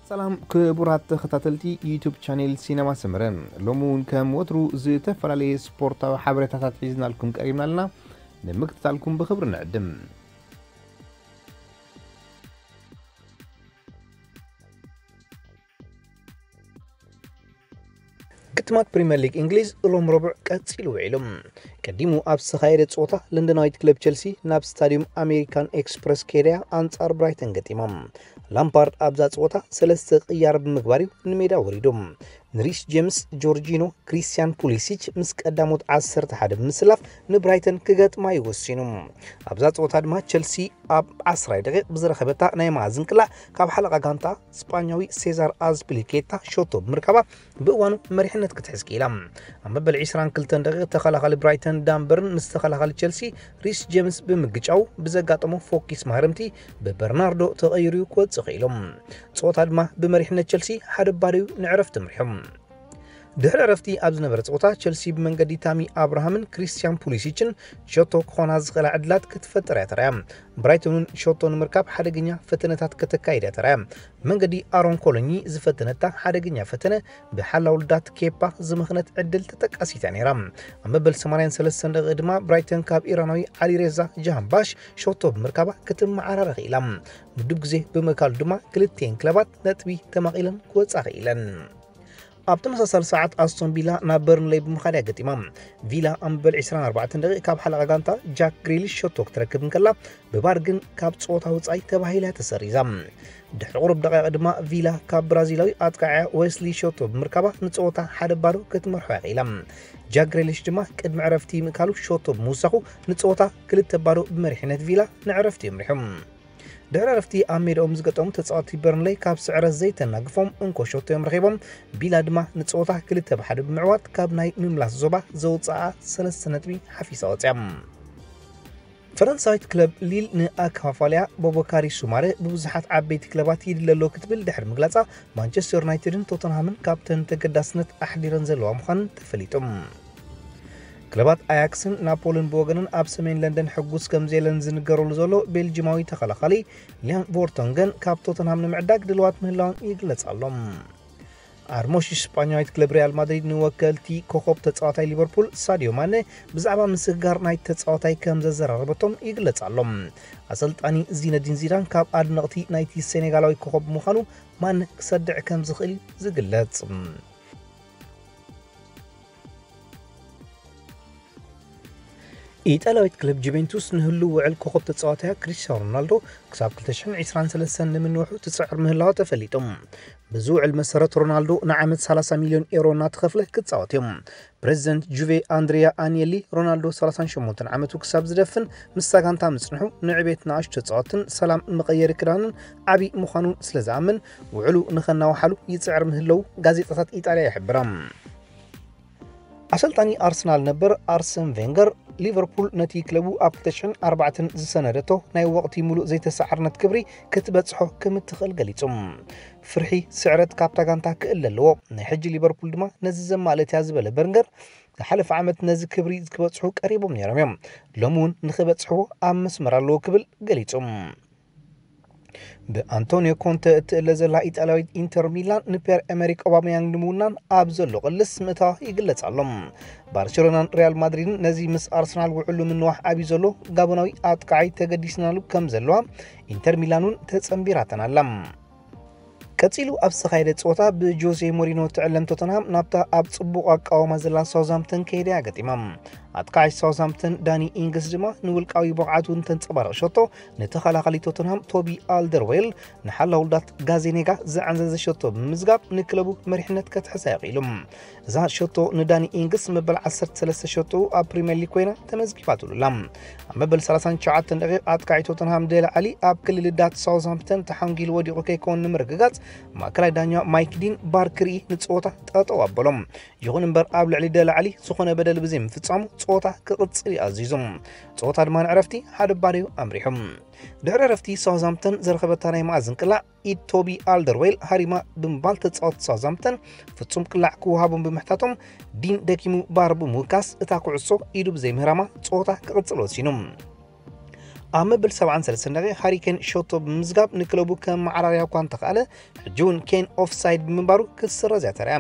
ሰላም ክቡራት ተኸታተልቲ ዩቱብ ቻኔል ሲነማ ሰመረ፣ ሎሚ እውን ከም ወትሩ ዝተፈላለየ ስፖርታዊ ሓበሬታታት ሒዝናልኩም ቀሪብና ኣለና። ንምክትታልኩም ብኽብሪ ንዕድም። ግጥማት ፕሪምየር ሊግ እንግሊዝ ሎም ረቡዕ ቀጺሉ ውዒሉ። ቀዲሙ ኣብ ዝተኻየደ ጸወታ ለንደናዊት ክለብ ቸልሲ ናብ ስታዲየም ኣሜሪካን ኤክስፕረስ ከይዳ ኣንጻር ብራይተን ገጢማ። ላምፓርድ ኣብዛ ጸወታ ሰለስተ ቅያር ብምግባር እዩ ንሜዳ ወሪዱ። ንሪስ ጄምስ፣ ጆርጂኖ፣ ክሪስቲያን ፑሊሲች ምስ ቀዳሞት ዓሰርተ ሓደ ብምስላፍ ንብራይተን ክገጥማ እዩ ወሲኑ። ኣብዛ ጸወታ ድማ ቸልሲ ኣብ ዓስራይ ደቂቕ ብዝረኸበታ ናይ መኣዝን ቅላዕ ካብ ሓለቓ ጋንታ ስጳኛዊ ሴዛር ኣዝፒሊኬታ ሾቶ ብምርካባ ብእዋኑ መሪሕነት ክትሕዝ ክኢላ። ኣብ መበል ዕስራን ክልተን ደቂቕ ተኸላኻሊ ብራይተን ዳን በርን ምስ ተኸላኻሊ ቸልሲ ሪስ ጄምስ ብምግጫው ብዘጋጠሞ ፎኪስ ማህረምቲ ብበርናርዶ ተቐይሩ ክወጽእ ክኢሉ። ጸወታ ድማ ብመሪሕነት ቸልሲ ሓደ ባዶ እዩ ንዕረፍቲ ምሪሑ። ድሕሪ ዕረፍቲ ኣብ ዝነበረ ጸወታ ቸልሲ ብመንገዲ ታሚ ኣብርሃምን ክሪስቲያን ፑሊሲችን ሸቶ ክኾና ዝኽእላ ዕድላት ክትፈጥር እያ ተራእያ። ብራይተን እውን ሸቶ ንምርካብ ሓደገኛ ፈተነታት ከተካይድ እያ ተራእያ። ብመንገዲ ኣሮን ኮሎኒ ዝፈተነታ ሓደገኛ ፈተነ ብሓላው ልዳት ኬፓ ዝመኽነት ዕድል ተጠቃሲት እያ ነይራ። ኣብ መበል ሰማንያን ሰለስተን ደቂቕ ድማ ብራይተን ካብ ኢራናዊ ዓሊሬዛ ጃሃንባሽ ሸቶ ብምርካባ ክትመዓራረ ክኢላ። ምዱብ ግዜ ብምእካሉ ድማ ክልቲኤን ክለባት ነጥቢ ተማቒለን ክወጻ ክኢለን። ኣብ ተመሳሳሊ ሰዓት ኣስቶን ቪላ ናብ በርንሌይ ብምኻድ እያ ገጢማ። ቪላ ኣብ መበል ዕስራን ኣርባዕተን ደቂቕ ካብ ሓለቓ ጋንታ ጃክ ግሪሊሽ ሸቶ ክትረክብ እንከላ፣ ብቫር ግን ካብ ጸወታ ውጻኢ ተባሂላ ተሰሪዛ። ድሕሪ ቁሩብ ደቂቕ ድማ ቪላ ካብ ብራዚላዊ ኣጥቃዓያ ዌስሊ ሸቶ ብምርካባ ንጸወታ ሓደ ባዶ ክትመርሖ እያ ክኢላ። ጃክ ግሪሊሽ ድማ ቅድሚ ዕረፍቲ ምእካሉ ሸቶ ብምውሳኹ ንጸወታ ክልተ ባዶ ብመሪሕነት ቪላ ንዕረፍቲ ይምርሑ። ድሕሪ ዕረፍቲ ኣብ ሜዳኦም ዝገጠሙ ተጻወትቲ በርንሌይ ካብ ስዕረት ዘይተናግፎም እንኮ ሸቶ እዮም ረኺቦም። ቪላ ድማ ንጸወታ ክልተ ብ ሓደ ብምዕዋት ካብ ናይ ምምላስ ዞባ ዘውጽኣ ሰለስተ ነጥቢ ሓፊሳ ወጽያ። ፈረንሳዊት ክለብ ሊል ንኣከፋፋልያ ቦቦካሪ ሱማረ ብብዙሓት ዓበይቲ ክለባት ይድለ ኣሎ ክትብል ድሕሪ ምግላጻ፣ ማንቸስተር ዩናይትድን ቶተንሃምን ካብተን ተገዳስነት ኣሕዲረን ዘለዋ ምዃነን ተፈሊጡ። ክለባት ኣያክስን ናፖልን ብወገነን ኣብ ሰሜን ለንደን ሕጉስ ከም ዘየለን ዝንገረሉ ዘሎ ቤልጂማዊ ተኸላኻሊ ሊያም ቮርቶንገን ካብ ቶተንሃም ንምዕዳግ ድልዋት ምህላዎም ይግለጽ ኣሎ። ኣርሞሽ ስጳኛዊት ክለብ ሪያል ማድሪድ ንወከልቲ ኮኸብ ተጻዋታይ ሊቨርፑል ሳዲዮ ማነ ብዛዕባ ምስግጋር ናይ ተጻዋታይ ከም ዘዘራረበቶም ይግለጽ ኣሎ። ኣሰልጣኒ ዚነዲን ዚዳን ካብ ኣድነቕቲ ናይቲ ሴኔጋላዊ ኮኸብ ምዃኑ ማነ ክሰድዕ ከም ዝኽእል እዩ ዝግለጽ። ኢጣልያዊት ክለብ ጁቬንቱስ ንህሉው ውዕል ኮኸብ ተጻዋታያ ክሪስቲያኖ ሮናልዶ ክሳብ ክልተ ሽሕን ዕስራን ሰለስተን ንምንውሑ ትጽዕር ምህላዋ ተፈሊጡ። በዚ ውዕል መሰረት ሮናልዶ ንዓመት ሰላሳ ሚልዮን ኤውሮ እናተኸፍለ ክጻወት እዩ። ፕሬዚደንት ጁቬ ኣንድሪያ ኣኒየሊ ሮናልዶ ሰላሳን ሸሞንተን ዓመቱ ክሳብ ዝደፍን ምስታ ጋንታ ምጽንሑ ንዕቤት ንኣሽቱ ተጻወትን ሰላም መቐየሪ ክዳንን ዓቢ ምዃኑ ስለ ዝኣምን ውዕሉ ንኸናውሓሉ ይጽዕር ምህለው ጋዜጣታት ኢጣልያ ይሕብራ። ኣሰልጣኒ ኣርሰናል ነበር ኣርሰን ቬንገር፣ ሊቨርፑል ነቲ ክለቡ ኣብ ክልተ ሽሕን ኣርባዕተን ዝሰነደቶ ናይ ወቕቲ ሙሉእ ዘይተሰዓርነት ክብሪ ክትበጽሖ ከም እትኽእል ገሊጹ። ፍርሒ ስዕረት ካብታ ጋንታ ክእለ ኣለዎ። ናይ ሕጂ ሊቨርፑል ድማ ነዚ ዘማልእት እያ ዝበለ በርንገር፣ ዝሓለፈ ዓመት ነዚ ክብሪ ክበጽሑ ቀሪቦም ነይሮም እዮም። ሎሚ እውን ንኽበጽሕዎ ኣብ መስመር ኣለዎ ክብል ገሊጹ። ብኣንቶኒዮ ኮንተ እትእለ ዘላ ኢጣልያዊት ኢንተር ሚላን ንፔር ኤመሪክ ኦባመያንግ ንምውናን ኣብ ዘሎ ቅልስ ምእታዋ ይግለጽ ኣሎ። ባርሴሎናን ሪያል ማድሪድን ነዚ ምስ ኣርሰናል ውዕሉ ምንዋሕ ኣብዩ ዘሎ ጋቦናዊ ኣጥቃዓይ ተገዲስናሉ ከም ዘለዋ ኢንተር ሚላን እውን ተጸንቢራተን ኣላ። ቀጺሉ ኣብ ዝተኻየደ ጸወታ ብጆዜ ሞሪኖ ትዕለም ቶተንሃም ናብታ ኣብ ጽቡቕ ኣቃውማ ዘላ ሳውዝሃምፕተን ከይዳ እያ ገጢማ። ኣጥቃዓይ ሳውዝሃምፕተን ዳኒ ኢንግስ ድማ ንውልቃዊ ብቕዓቱ እንተንጸባረቕ ሸቶ ንተኸላኻሊ ቶተንሃም ቶቢ ኣልደርዌል ንሓላው ልዳት ጋዜኔጋ ዝዓንዘዘ ሸቶ ብምምዝጋብ ንክለቡ መሪሕነት ከትሕዛ ይኽኢሉ። እዛ ሸቶ ንዳኒ ኢንግስ መበል ዓሰርተ ሰለስተ ሸቶ ኣብ ፕሪምየር ሊግ ኮይና ተመዝጊባትሉ ኣላ። ኣብ መበል ሰላሳን ትሽዓተን ደቂቕ ኣጥቃዒ ቶተንሃም ደለ ዓሊ ኣብ ክሊ ልዳት ሳውዝሃምፕተን ተሓንጊሉ ወዲቑ ከይከውን ንምርግጋጽ ማእከላይ ዳኛ ማይክ ዲን ባር ክርኢ ንጸወታ ጠጠው ኣበሎም። ይኹን እምበር ኣብ ልዕሊ ደለ ዓሊ ዝኾነ በደል ብዘይምፍጻሙ ጸወታ ክቕጽል እዩ ኣዚዙ። ጸወታ ድማ ንዕረፍቲ ሓደ ባዶ እዩ ኣምሪሑ። ድሕሪ ዕረፍቲ ሳውዝሃምፕተን ዝረኸበታ ናይ መኣዝን ቅላዕ ኢድ ቶቢ ኣልደርዌል ሃሪማ ብምባል ተጻወትቲ ሳውዝሃምፕተን ፍጹም ቅላዕ ክወሃቦም ብምሕታቶም ዲን ደኪሙ ባር ብምውካስ እታ ኩዕሶ ኢዱ ብዘይምህራማ ጸወታ ክቕጽል ወሲኑ። ኣብ መበል ሰብዓን ሰለስተን ደቂቕ ሃሪኬን ሸቶ ብምዝጋብ ንክለቡ ከመዓራርያ እኳ እንተኸኣለ፣ ሕጂ እውን ኬን ኦፍሳይድ ብምንባሩ ክትስረዝ እያ ተራእያ።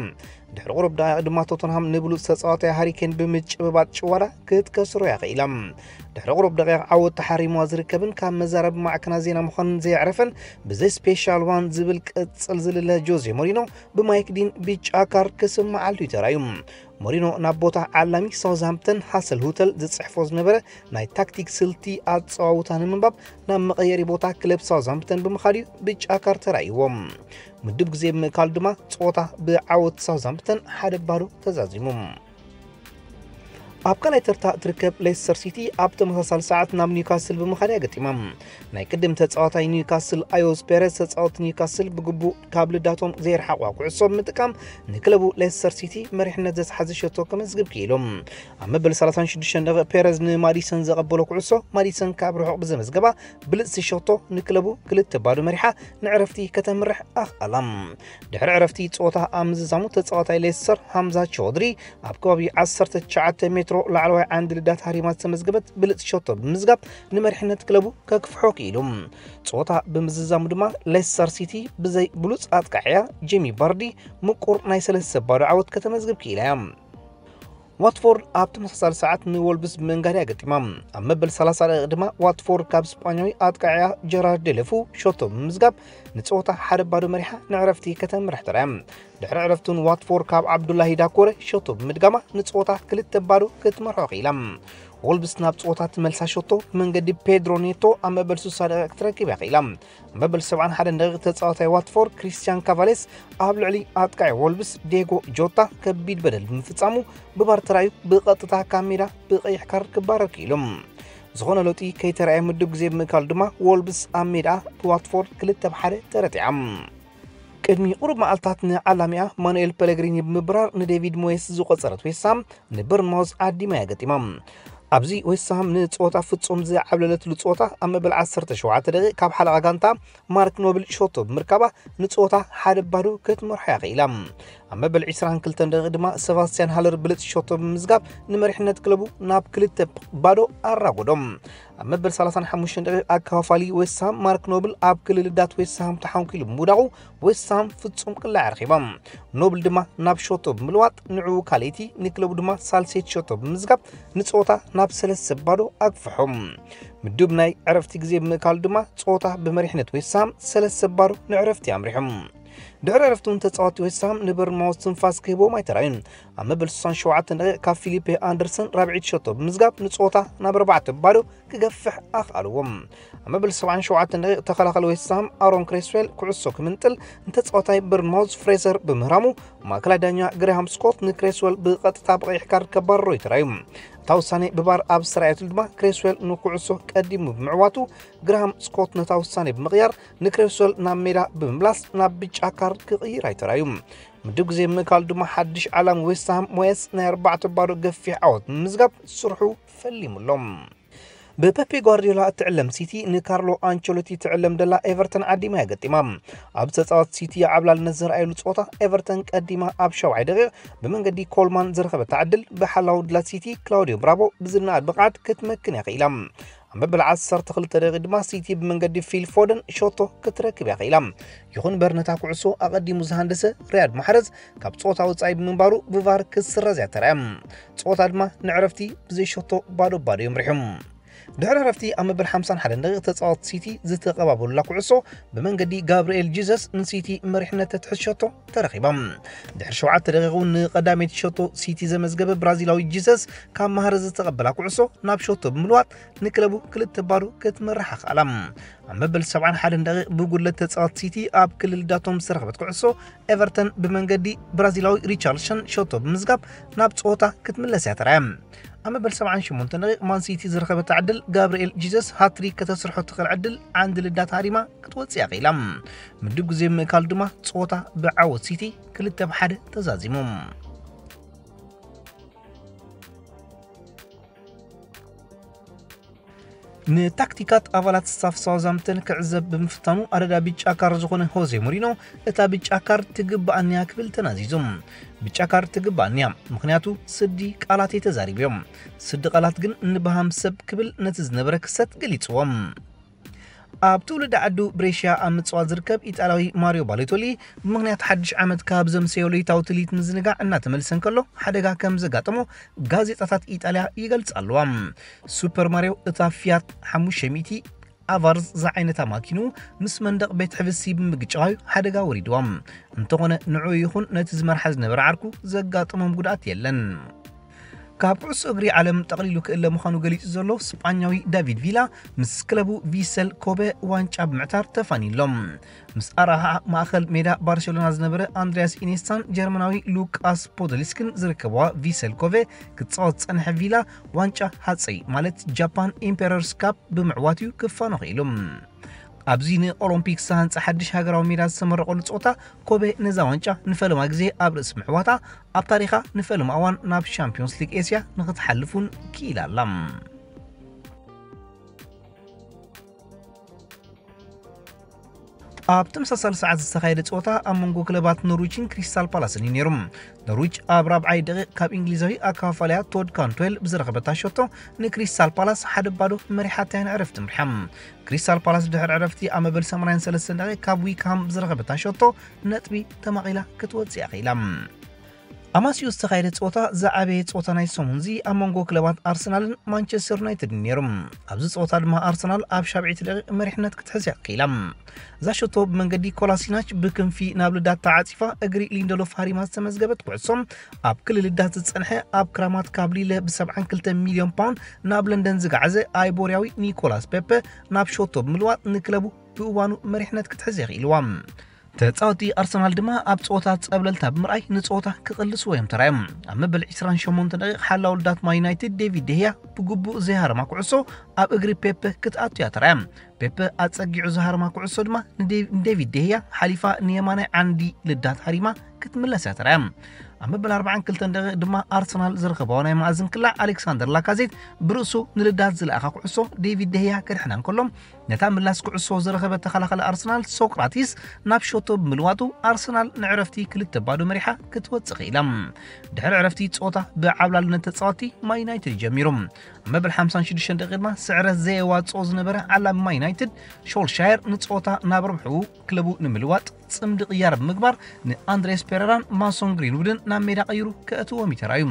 ድሕሪ ቁሩብ ደቂቕ ድማ ቶተንሃም ንብሉጽ ተጻዋታይ ሃሪኬን ብምጭብባጥ ጭዋዳ ክትከስሮ እያ ኽኢላ። ድሕሪ ቁሩብ ደቂቕ ዓወት ተሓሪምዋ ዝርከብን ካብ መዛረቢ ማዕከናት ዜና ምዃኑን ዘየዕረፈን ብዘይ ስፔሻል ዋን ዝብል ቅጽል ዝልለ ጆዜ ሞሪኖ ብማይክ ዲን ብጫ ካርድ ክስምዓሉ እዩ ተራእዩ። ሞሪኖ ናብ ቦታ ዓላሚ ሳውዝሃምፕተን ሃሰል ሆተል ዝጽሕፎ ዝነበረ ናይ ታክቲክ ስልቲ ኣጸዋውታ ንምንባብ ናብ መቐየሪ ቦታ ክለብ ሳውዝሃምፕተን ብምኻድ እዩ ብጫ ካርድ ተራእይዎ። ምድብ ግዜ ብምእካሉ ድማ ጸወታ ብዓወት ሳውዝሃምፕተን ሓደ ባዶ ተዛዚሙ። ኣብ ካልኣይ ተርታ እትርከብ ሌስተር ሲቲ ኣብ ተመሳሳሊ ሰዓት ናብ ኒውካስል ብምኻድ እያ ገጢማ። ናይ ቅድም ተጻዋታይ ኒውካስል ኣዮስ ፔረዝ ተጻወቲ ኒውካስል ብግቡእ ካብ ልዳቶም ዘይረሓቑዋ ኩዕሶ ብምጥቃም ንክለቡ ሌስተር ሲቲ መሪሕነት ዘትሓዘ ሸቶ ከመዝግብ ክኢሉ። ኣብ መበል ሰላሳን ሽዱሽተን ደቂቕ ፔረዝ ንማዲሰን ዘቐበሎ ኩዕሶ ማዲሰን ካብ ርሑቕ ብዘመዝገባ ብልጽቲ ሸቶ ንክለቡ ክልተ ባዶ መሪሓ ንዕረፍቲ ከተምርሕ ኣኽኣላ። ድሕሪ ዕረፍቲ ጸወታ ኣብ ምዝዛሙ ተጻዋታይ ሌስተር ሃምዛ ቸውድሪ ኣብ ከባቢ ዓሰርተ ትሽዓተ ሜትሮ ላዕለዋይ ዓንዲ ልዳት ሃሪማ ዝተመዝገበት ብልጽቲ ሸቶ ብምዝጋብ ንመሪሕነት ክለቡ ከክፍሖ ክኢሉ። ጸወታ ብምዝዛሙ ድማ ሌስተር ሲቲ ብዘይ ብሉጽ ኣጥቃዕያ ጄሚ ባርዲ ምቁር ናይ ሰለስተ ባዶ ዓወት ከተመዝግብ ክኢላ እያ። ዋትፎርድ ኣብ ተመሳሳሊ ሰዓት ንወልቭስ ብምንጋድ እያ ገጢማ። ኣብ መበል ሰላሳ ደቂቕ ድማ ዋትፎርድ ካብ ስጳኛዊ ኣጥቃዕያ ጀራርድ ደለፉ ሸቶ ብምምዝጋብ ንጸወታ ሓደ ባዶ መሪሓ ንዕረፍቲ ከተምርሕ ተራእያ። ድሕሪ ዕረፍቱን ዋትፎርድ ካብ ዓብዱላሂ ዳኮረ ሸቶ ብምድጋማ ንጸወታ ክልተ ባዶ ክትመርሖ ክኢላ። ወልቭስ ናብ ጸወታ ትመልሳ ሸቶ ብመንገዲ ፔድሮ ኔቶ ኣብ መበል ስሳ ደቂቕ ክትረክብ እያ ክኢላ። መበል ሰብዓን ሓደን ደቂቕ ተጻዋታይ ዋትፎርድ ክሪስቲያን ካቫሌስ ኣብ ልዕሊ ኣጥቃዒ ወልቭስ ዴጎ ጆታ ከቢድ በደል ብምፍጻሙ ብቫር ተራእዩ ብቐጥታ ካብ ሜዳ ብቐይሕ ካርድ ክባረር ክኢሉ። ዝኾነ ለውጢ ከይተራእየ ምድብ ግዜ ብምእካሉ ድማ ወልቭስ ኣብ ሜዳ ብዋትፎርድ ክልተ ብ ሓደ ተረቲዓ። ቅድሚ ቁሩብ መዓልታት ንዓላሚኣ ማኑኤል ፔሌግሪኒ ብምብራር ንዴቪድ ሞየስ ዝቆጸረት ዌስትሃም ንበርንማውዝ ዓዲማ እያ ገጢማ። ኣብዚ ዌስትሃም ንጸወታ ፍጹም ዝዓብለለትሉ ጸወታ ኣብ መበል ዓሰርተ ሸውዓተ ደቂቕ ካብ ሓለቓ ጋንታ ማርክ ኖብል ሸቶ ብምርካባ ንጸወታ ሓደ ባዶ ክትመርሖ እያ ክኢላ። ኣብ መበል ዕስራን ክልተን ደቂቕ ድማ ሰባስቲያን ሃለር ብልጽ ሸቶ ብምምዝጋብ ንመሪሕነት ክለቡ ናብ ክልተ ባዶ ኣራጎዶም። ኣብ መበል ሰላሳን ሓሙሽተን ደቂቕ ኣከፋፋሊ ዌስትሃም ማርክ ኖብል ኣብ ክልል ልዳት ዌስትሃም ተሓንኪሉ ብምውዳቑ ዌስትሃም ፍጹም ቅላዕ ረኺባ። ኖብል ድማ ናብ ሸቶ ብምልዋጥ ንዕኡ ካልኣይቲ ንክለቡ ድማ ሳልሰይቲ ሸቶ ብምዝጋብ ንጸወታ ናብ ሰለስተ ባዶ ኣግፍሖም። ምዱብ ናይ ዕረፍቲ ግዜ ብምእካሉ ድማ ጸወታ ብመሪሕነት ዌስትሃም ሰለስተ ባዶ ንዕረፍቲ ኣምሪሖም። ድሕሪ ዕረፍቲ እውን ተጻወትቲ ዌስትሃም ንበርንማውዝ ትንፋስ ክህቦም ኣይተራእዩን። ኣብ መበል ስሳን ሸውዓተን ደቂቕ ካብ ፊሊፔ ኣንደርሰን ራብዒት ሸቶ ብምዝጋብ ንጸወታ ናብ ኣርባዕተ ባዶ ክገፍሕ ኣኽኣልዎም። ኣብ መበል ሰብዓን ሸውዓተን ደቂቕ ተኸላኻሊ ዌስትሃም ኣሮን ክሬስዌል ኩዕሶ ክምንጥል ንተጻዋታይ በርንማውዝ ፍሬዘር ብምህራሙ ማእከላይ ዳኛ ግርሃም ስኮት ንክሬስዌል ብቐጥታ ብቐይሕ ካርድ ከባርሮ እዩ ተራእዩ። እታ ውሳኔ ብቫር ኣብ ዝተራእየትሉ ድማ ክሬስዌል ንኩዕሶ ቀዲሙ ብምዕዋቱ ግርሃም ስኮት ነታ ውሳኔ ብምቕያር ንክሬስዌል ናብ ሜዳ ብምምላስ ናብ ብጫ ካርድ ክቕይር ኣይተራእዩ። ምድብ ግዜ ምእካሉ ድማ ሓድሽ ዓላም ዌስትሃም ሞየስ ናይ ኣርባዕተ ባዶ ገፊሕ ዓወት ብምምዝጋብ ስርሑ ፈሊሙ ኣሎ። ብፔፔ ጓርዲዮላ እትዕለም ሲቲ ንካርሎ ኣንቸሎቲ ትዕለም ደላ ኤቨርተን ዓዲማ እያ ገጢማ። ኣብ ተጻወት ሲቲ ዓብላልነት ዘርኣየሉ ጸወታ ኤቨርተን ቀዲማ ኣብ ሻውዓይ ደቂቕ ብመንገዲ ኮልማን ዝረኸበታ ዕድል ብሓላው ድላት ሲቲ ክላውዲዮ ብራቮ ብዝነኣድ ብቕዓት ክትመክን እያ ክኢላ። ኣብ መበል ዓሰርተ ክልተ ደቂቕ ድማ ሲቲ ብመንገዲ ፊል ፎደን ሸቶ ክትረክብ እያ ክኢላ። ይኹን እምበር ነታ ኩዕሶ ኣቐዲሙ ዝሃንደሰ ሪያድ ማሕረዝ ካብ ጸወታ ወጻኢ ብምንባሩ ብቫር ክስረዝ እያ ተራእያ። ጸወታ ድማ ንዕረፍቲ ብዘይ ሸቶ ባዶ ባዶ እዮም ሪሖም። ድሕሪ ዕረፍቲ ኣብ መበል ሓምሳን ሓደን ደቂቕ ተጻወት ሲቲ ዝተቐባበሉላ ኩዕሶ ብመንገዲ ጋብርኤል ጂዘስ ንሲቲ መሪሕነት ተትሕዝ ሸቶ ተረኺባ። ድሕሪ ሸውዓተ ደቂቕ እውን ንቐዳመይቲ ሸቶ ሲቲ ዘመዝገበ ብራዚላዊ ጂዘስ ካብ ማህረዝ ዝተቐበላ ኩዕሶ ናብ ሸቶ ብምልዋጥ ንክለቡ ክልተ ባዶ ክትመርሕ ኣኽኣላ። ኣብ መበል ሰብዓን ሓደን ደቂቕ ብጉድለት ተጻወት ሲቲ ኣብ ክልል ዳቶም ዝተረኽበት ኩዕሶ ኤቨርተን ብመንገዲ ብራዚላዊ ሪቻርልሰን ሸቶ ብምዝጋብ ናብ ጸወታ ክትምለስ እያ ተራእያ። ኣብ መበል ሰብዓን ሸሞንተን ደቂቕ ማን ሲቲ ዝረኸበታ ዕድል ጋብርኤል ጂዘስ ሃትሪክ ከተስርሖ ትኽእል ዕድል ዓንዲ ልዳት ሃሪማ ክትወጽእ እያ ክኢላ። ምድብ ግዜ ምእካሉ ድማ ጸወታ ብዓወት ሲቲ ክልተ ብ ሓደ ተዛዚሙ። ንታክቲካት ኣባላት ስታፍ ሳውዛምተን ክዕዘብ ብምፍታኑ ኣደዳ ብጫ ካርድ ዝኾነ ሆዜ ሞሪኖ፣ እታ ብጫ ካርድ ትግባኣኒያ ክብል ተናዚዙ። ብጫ ካርድ ትግባኣኒያ፣ ምኽንያቱ ስዲ ቃላት እየ ተዛሪቡ እዮም። ስዲ ቃላት ግን ንበሃም ሰብ ክብል ነቲ ዝነበረ ክሰት ገሊጽዎ። ኣብ ትውልዲ ዓዱ ብሬሽያ ኣብ ምጽዋት ዝርከብ ኢጣልያዊ ማሪዮ ባሎቶሊ፣ ብምኽንያት ሓድሽ ዓመት ካብ ዘምሰዮ ለይታዊ ትልሂት ምዝንጋዕ እናተመልሰ እንከሎ ሓደጋ ከም ዘጋጠሞ ጋዜጣታት ኢጣልያ ይገልጻ ኣለዋ። ሱፐር ማሪዮ እታ ፊያት ሓሙሽተ ሚእቲ ኣቫርዝ ዝዓይነታ ማኪኑ ምስ መንደቕ ቤት ሕብሲ ብምግጫዋዩ ሓደጋ ወሪድዋ። እንተኾነ ንዕኡ ይኹን ነቲ ዝመርሓ ዝነበረ ዓርኩ ዘጋጠሞም ጉድኣት የለን። ካብ ኩዕሶ እግሪ ዓለም ጠቕሊሉ ክእለ ምዃኑ ገሊጹ ዘሎ ስጳኛዊ ዳቪድ ቪላ ምስ ክለቡ ቪሰል ኮበ ዋንጫ ብምዕታር ተፋንዩ ኣሎ። ምስ ኣራሓ ማእኸል ሜዳ ባርሴሎና ዝነበረ ኣንድሪያስ ኢኔስታን ጀርመናዊ ሉቃስ ፖዶልስክን ዝርከብዋ ቪሰል ኮቨ ክትጻወት ዝጸንሐ ቪላ ዋንጫ ሃጸይ ማለት ጃፓን ኢምፔረርስ ካፕ ብምዕዋት እዩ ክፋኖ ክኢሉ። ኣብዚ ንኦሎምፒክ ዝተሃንጸ ሓድሽ ሃገራዊ ሜዳ ዝተመረቐሉ ጸወታ ኮበ ነዛ ዋንጫ ንፈለማ ግዜ ኣብ ርእሲ ምዕዋታ ኣብ ታሪኻ ንፈለማ እዋን ናብ ሻምፒዮንስ ሊግ ኤስያ ንክትሓልፍ እውን ክኢላ ኣላ። ኣብ ተመሳሳሊ ሰዓት ዝተኻየደ ጸወታ ኣብ መንጎ ክለባት ኖርዊችን ክሪስታል ፓላስን እዩ ነይሩ። ኖርዊች ኣብ ራብዓይ ደቂቕ ካብ እንግሊዛዊ ኣከፋፋልያ ቶድ ካንትዌል ብዝረኸበታ ሸቶ ንክሪስታል ፓላስ ሓደ ባዶ መሪሓታ እያ ንዕረፍቲ ምርሓ። ክሪስታል ፓላስ ድሕሪ ዕረፍቲ ኣብ መበል ሰማንያን ሰለስተን ደቂቕ ካብ ዊክሃም ብዝረኸበታ ሸቶ ነጥቢ ተማቒላ ክትወጽእ እያ ኽኢላ። ኣማሲኡ ዝተኻየደ ጸወታ ዝዓበየ ጸወታ ናይ ሰሙንዚ ኣብ መንጎ ክለባት ኣርሰናልን ማንቸስተር ዩናይትድን ነይሩ። ኣብዚ ጸወታ ድማ ኣርሰናል ኣብ ሻብዒቲ ደቂቕ መሪሕነት ክትሕዝ እያ ክኢላ። እዛ ሸቶ ብመንገዲ ኮላሲናች ብክንፊ ናብ ልዳት ተዓጺፋ እግሪ ሊንደሎፍ ሃሪማ ዝተመዝገበት ኩዕሶ ኣብ ክልል ልዳት ዝጸንሐ ኣብ ክራማት ካብ ሊለ ብ72 ሚልዮን ፓውንድ ናብ ለንደን ዝገዓዘ ኣይቦርያዊ ኒኮላስ ፔፐ ናብ ሸቶ ብምልዋጥ ንክለቡ ብእዋኑ መሪሕነት ክትሕዝ የኽኢልዋ። ተጻወቲ ኣርሰናል ድማ ኣብ ጸወታ ጸብለልታ ብምርኣይ ንጸወታ ክቕልስዎ እዮም ተራዮም። ኣብ መበል ዕስራን ሸሞንተን ደቂቕ ሓላው ልዳት ማን ዩናይትድ ዴቪድ ደህያ ብግቡእ ዘይሃረማ ኩዕሶ ኣብ እግሪ ፔፐ ክትኣቱ እያ ተራያ። ፔፐ ኣጸጊዑ ዝሃረማ ኩዕሶ ድማ ንዴ-፣ ንዴቪድ ደህያ ሓሊፋ ንየማናይ ዓንዲ ልዳት ሃሪማ ክትምለስ እያ ተራያ። ኣብ መበል ኣርባዓን ክልተን ደቂቕ ድማ ኣርሰናል ዝረኸባዎ ናይ መኣዝን ክላዕ ኣሌክሳንደር ላካዜት ብርእሱ ንልዳት ዝለኣኻ ኩዕሶ ዴቪድ ደህያ ከድሕና እንከሎ፣ ነታ ምላስ ኩዕሶ ዝረኸበ ተኸላኻሊ ኣርሰናል ሶቅራቲስ ናብ ሸቶ ብምልዋጡ ኣርሰናል ንዕረፍቲ ክልተ ባዶ መሪሓ ክትወጽእ ኽኢላ። ድሕሪ ዕረፍቲ ጸወታ ብዓብላልነት ተጻወቲ ማን ዩናይትድ ጀሚሩ። ኣብ መበል ሓምሳን ሽዱሽተን ደቂቕ ድማ ስዕረት ዘየዋጽኦ ዝነበረ ዓላሚ ማን ዩናይትድ ሾልሻየር ንጸወታ ናብ ረብሕኡ ክለቡ ንምልዋጥ ጽምዲ ቅያር ብምግባር ንኣንድሬስ ፔሬራን ማሶን ግሪንውድን ናብ ሜዳ ቀይሩ ከእትዎም ይተራዩ።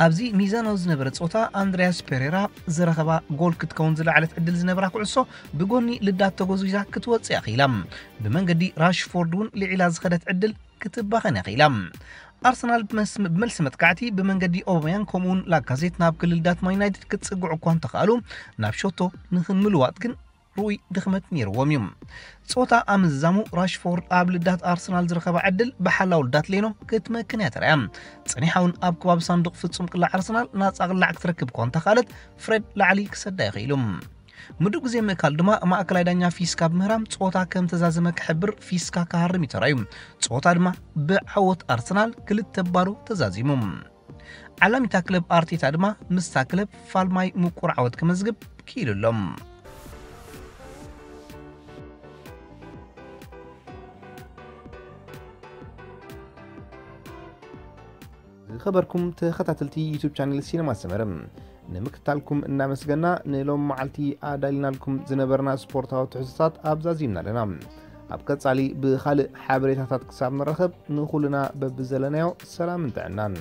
ኣብዚ ሚዛናዊ ዝነበረ ጸወታ ኣንድሪያስ ፔሬራ ዝረኸባ ጎል ክትከውን ዝለዓለት ዕድል ዝነበራ ኩዕሶ ብጎኒ ልዳት ተጎዝጒዛ ክትወጽእ እያ ኽኢላ። ብመንገዲ ራሽፎርድ እውን ልዒላ ዝኸደት ዕድል ክትባኸን እያ ኽኢላ። ኣርሰናል ብመስ-፣ ብመልሲ መጥቃዕቲ ብመንገዲ ኦባመያንግ ከምኡውን ላካዜት ናብ ክልል ልዳት ማን ዩናይትድ ክትጽግዑ እኳ እንተኸኣሉ ናብ ሸቶ ንኽምልዋጥ ግን ርኡይ ድኽመት ነይርዎም እዩ። ጸወታ ኣብ ምዝዛሙ ራሽፎርድ ኣብ ልዳት ኣርሰናል ዝረኸባ ዕድል ብሓላው ልዳት ሌኖ ክትመክን እያ ተራእያ። ጸኒሓ እውን ኣብ ከባቢ ሳንዱቕ ፍጹም ቅላዕ ኣርሰናል ናጻ ቅላዕ ክትረክብ እኳ እንተኻለት ፍሬድ ላዕሊ ክሰዳ ይኽኢሉ። ምዱእ ግዜ ምእካል ድማ ማእከላይ ዳኛ ፊስካ ብምህራም ጸወታ ከም ተዛዘመ ክሕብር ፊስካ ክሃርም እዩ ተራእዩ። ጸወታ ድማ ብዓወት ኣርሰናል ክልተ ባዶ ተዛዚሙ። ዓላሚታ ክለብ ኣርቴታ ድማ ምስታ ክለብ ፋልማይ ምቁር ዓወት ክመዝግብ ክኢሉ ኣሎ። ዝኸበርኩም ተኸታተልቲ ዩቱብ ቻነል ሲነማ ሰመረ፣ ንምክትታልኩም እናመስገና፣ ንሎም መዓልቲ ኣዳሊናልኩም ዝነበርና ስፖርታዊ ትሕዝቶታት ኣብዛዚምና ኣለና። ኣብ ቀጻሊ ብኻልእ ሓበሬታታት ክሳብ ንራኸብ፣ ንኹልና በብዘለናዮ ሰላምን ጥዕናን።